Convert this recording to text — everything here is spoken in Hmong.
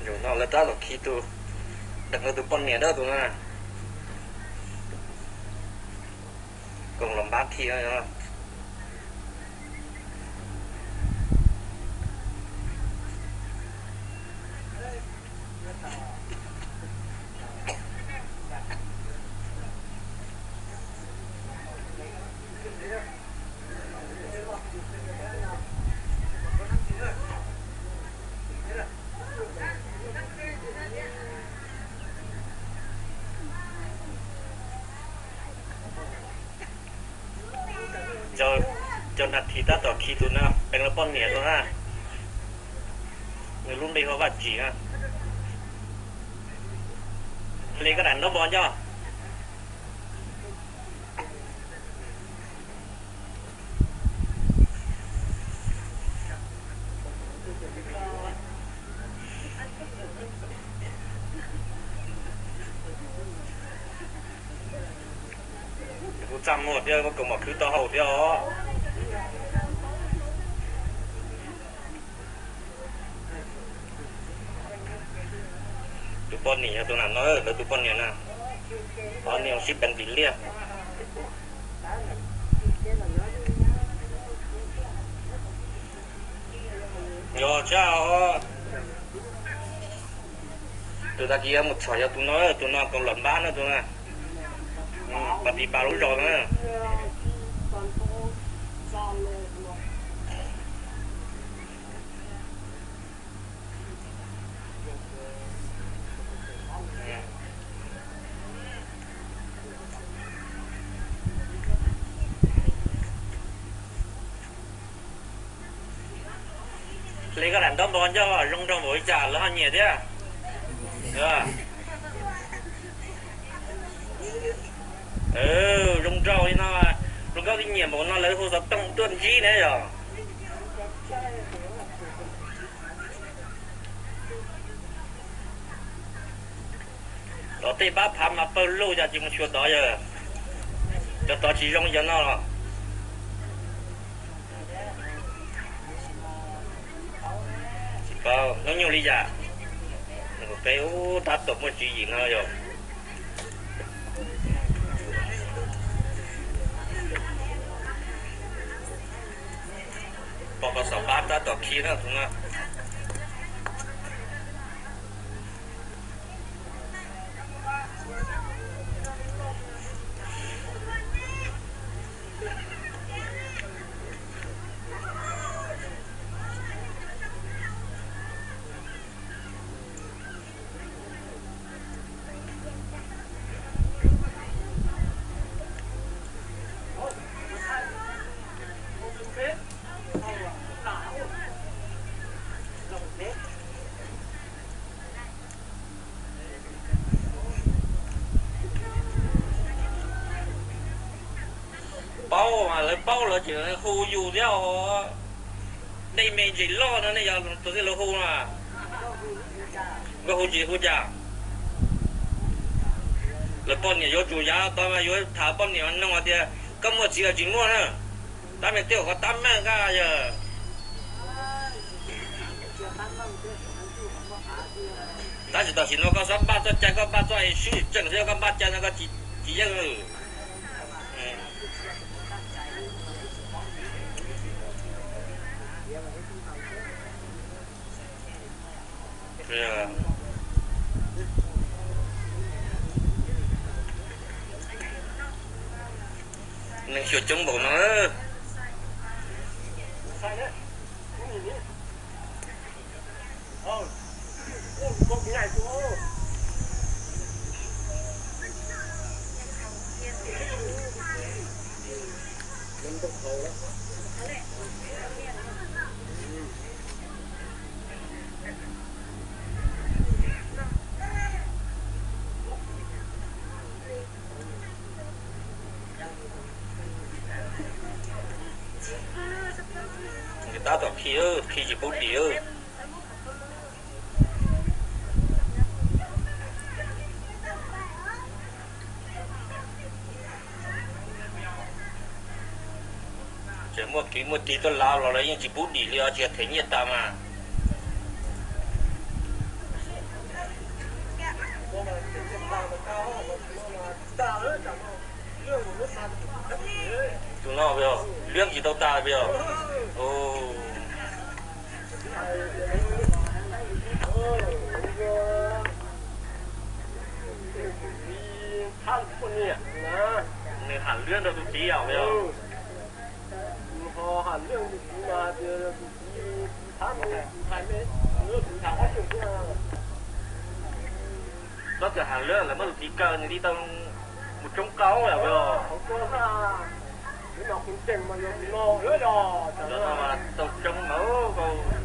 Zaum no lawv tab tom khi tus, deev lawv tus poj niam dawb tus na, koom los npab khi. Cov nas this tab tom khi tus no deev lawv poj niam tus na, nws lub npe hu Vaj Tsim na. Hle koj daim ntaub npog ncoj. Kuv txaj muag thiab, muab kaus mom khwb taub hau thiab os. Tus poj niam yog tus na no, lawv tus poj niam na, ob niag sib peev tis liaj. Yog tshaj os. Tus tag kis yuav mus txhom yog tus no, tus no koom los npab na tus na, pas tis pas lub zos na. Hle koj daim ntaub npog ncoj, zoo nraug npaum li cas lawv ho nyiam thiab. Zoo nraug li no, zoo nkauj tib nyiam npaum no lawv hu xov tooj tuaj ntsib na yog. Tod tej pab phav mas pawg lug, yog tsis mus xyuas tod yog, cov tod tsis zoo yog no los. Tsis paub hnub nyoog li yam, peb ub tab tom muaj tswv yim no yog. Pom koj xav pab tab tom khi na tus no. Paub mas lawv paub lawv tseem hu yus thiab os. Nej me ntsis loj no nej yog tus twg lawv hu na? Nkauj hu tsis hu cas? Lawv poj niam yuav tsum yav tod mas yuav tham poj niam noog hais tias koj muaj txiv los tsis muaj na. Tab meeg tej zaum koj tab meeg koj yog. Tab sis tam sim no koj xob npaj txoj cai, koj npaj txoj es swb tseem xwb, koj npaj cai no koj tsis yeej. Neeg xyuas coob npaum no. Tab tom khi, khi tsis pub dim. Tseem muaj kev muaj tij tuaj lav los lawv yeej tsis pub dim li os, tsis them nyiaj tas mas. Tau tas puas yog? Nws ham luag nrog tus txiv yom, puas yog? Txhob txwm ham luag, lawv muab tus txiv kaw nws li tau mus tsoob qaub yom, puas yog? Cov no mas tau tsoob mas kau.